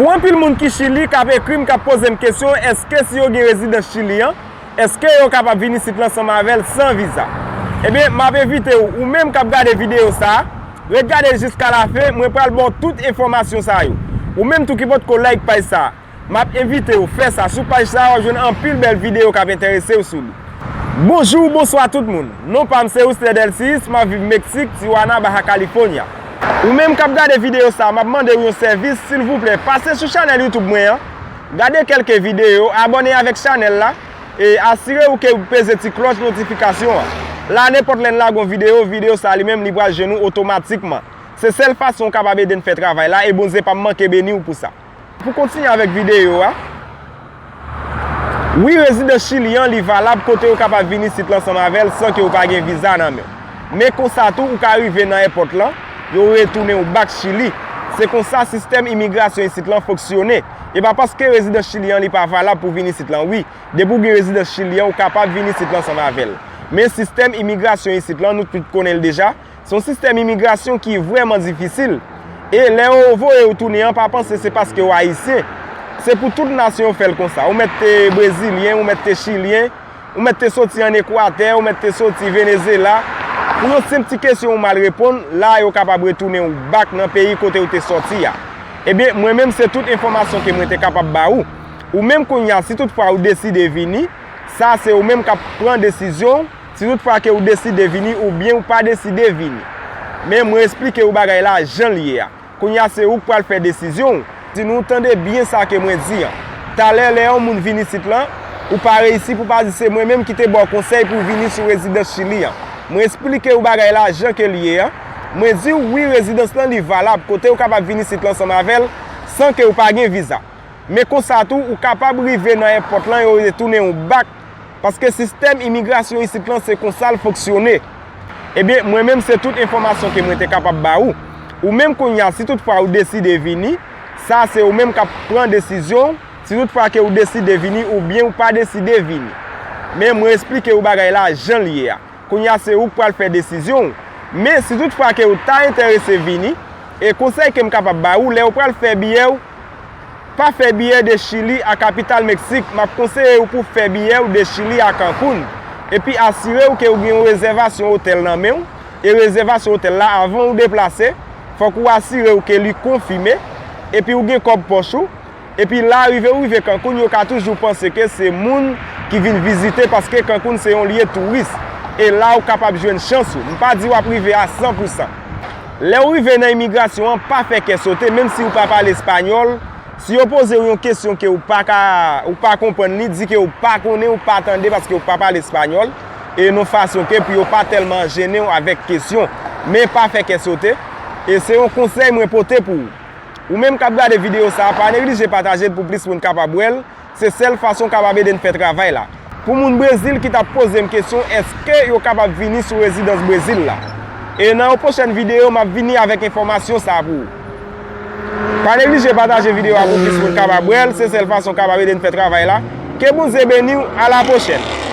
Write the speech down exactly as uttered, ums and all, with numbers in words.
Pou anpil moun ki Chili k ap ekri m, k ap poze m kesyon, èske si yo gen rezidans Chili an, èske yo kapab vin isit la ansanm avè l san viza? Ebyen, m ap envite w, ou menm k ap gade videyo sa a, ret gade jiska lafen, mwen pral ba w tout enfòmasyon sa yo. Ou menm tou ki potko like paj sa a, m ap envite w fè sa. Sou paj sa a, w ap jwenn anpil bèl videyo k ap enterese w sou li. Bonjou, bonswa tout moun. Non pa m se Rouster Delcius, m ap viv Meksik, Tijuana, Baja California. Ou menm k ap gade videyo sa a, m ap mande w yon sèvis, silvouplè, pase sou chanèl YouTube mwen an, gade kèlke videyo, abòne avèk chanèl la, e asire w ke w peze ti klòch notifikasyon an. La, nenpòt lè n lage yon videyo, videyo sa a li menm, li pral jwenn ou otomatikman. Se sèl fason w kapab ede n fè travay la, e Bondye p ap manke beni w pou sa. Pou kontinye avèk videyo a, wi, rezidans Chili an, li valab kote ou kapab vin isit la ansanm avè l san ke ou pa gen viza nan men w. Men konsa tou, ou ka rive nan èpòt lan, yo retounen w bak Chili. Se konsa sistèm imigrasyon isit lan fonksyone. E pa paske rezidans Chili an, li pa valab pou vin isit lan, wi. Depi w gen rezidans Chili an, ou kapab vin isit lan ansanm avè l. Men sistèm imigrasyon isit lan, nou tout konnen l deja, se yon sistèm imigrasyon ki vrèman difisil. E lè yo voye w tounen an, pa panse se paske w ayisyen. Se pou tout nasyon yo fè l konsa. Ou mèt te brezilyen, ou mèt te chilyen, ou mèt te soti ann Ekwatè, ou mèt te soti Venezyela. Pou yon senp ti kesyon ou mal reponn, la yo kapab retounen w bak nan peyi kote w te sòti a. Ebyen, mwen menm se tout enfòmasyon ke mwen te kapab ba ou. Ou menm kounye a, si toutfwa ou deside vini, sa se ou menm k ap pran desizyon w, si toutfwa ke ou deside vini oubyen ou pa deside vini. Men mwen esplike ou bagay la jan l ye a. Kounye a se ou k pral fè desizyon w. Si nou tande byen sa ke mwen di an. Talè lè yon moun vin isit lan, ou pa reyisi pou pa di se mwen menm ki te ba w konsèy pou w vini sou rezidans Chili an. Mwen esplike ou bagay la jan ke l ye an. Mwen di w wi, rezidans lan li valab, kote ou kapab vin isit lan ansanm avè l san ke ou pa gen viza. Men konsa tou, ou kapab rive nan èpòt lan, yo retounen w bak, paske sistèm imigrasyon isit lan se konsa l fonksyone. Ebyen, mwen menm se tout enfòmasyon ke mwen te kapab ba ou. Ou menm kounye a, si toutfwa ou deside vini, sa se ou menm k ap pran desizyon w, si toutfwa ke ou deside vini oubyen ou pa deside vini. Men mwen esplike ou bagay la jan l ye a. Kounye a se ou k pral fè desizyon w. Men si toutfwa ke ou ta enterese vini, e konsèy ke m kapab ba ou, lè ou pral fè biyè w, pa fè biyè de Chili a kapital Meksik, m ap konseye w pou fè biyè w de Chili a Cancun. Epi asire w ke ou gen yon rezèvasyon otèl nan men w, e rezèvasyon otèl la avan ou deplase, fòk ou asire w ke li konfime, epi ou gen kòb pòch ou, epi la rive ou rive Cancun, yo ka toujou panse ke se moun ki vin vizite, paske Cancun se yon lye touris, e la ou kapab jwenn chans ou. M pa di w ap rive a san pou san. Lè ou rive nan imigrasyon an, pa fè kè sote, menm si ou pa pale espanyòl, si yo poze w yon kesyon ke ou pa ka, ou pa konprann li, di ke ou pa konnen, ou pa tande paske ou pa pale espanyòl, e nan fason ke pou yo pa tèlman jennen w avèk kesyon. Men pa fè kè sote, e se yon konsèy mwen pote pou ou. Ou menm k ap gade videyo sa a, pa neglije pataje l pou plis moun kapab wè l. Se sèl fason w kapab ede n fè travay la. Pou moun Brezil ki t ap poze m kesyon èske yo kapab vini sou rezidans Brezil la. E nan yon pwochèn videyo, m ap vini avèk enfòmasyon sa a pou ou. Pa neglije pataje videyo a pou plis moun kapab wè l, se sèl fason w kapab ede n fè travay la. Ke Bondye beni w, a la pwochèn.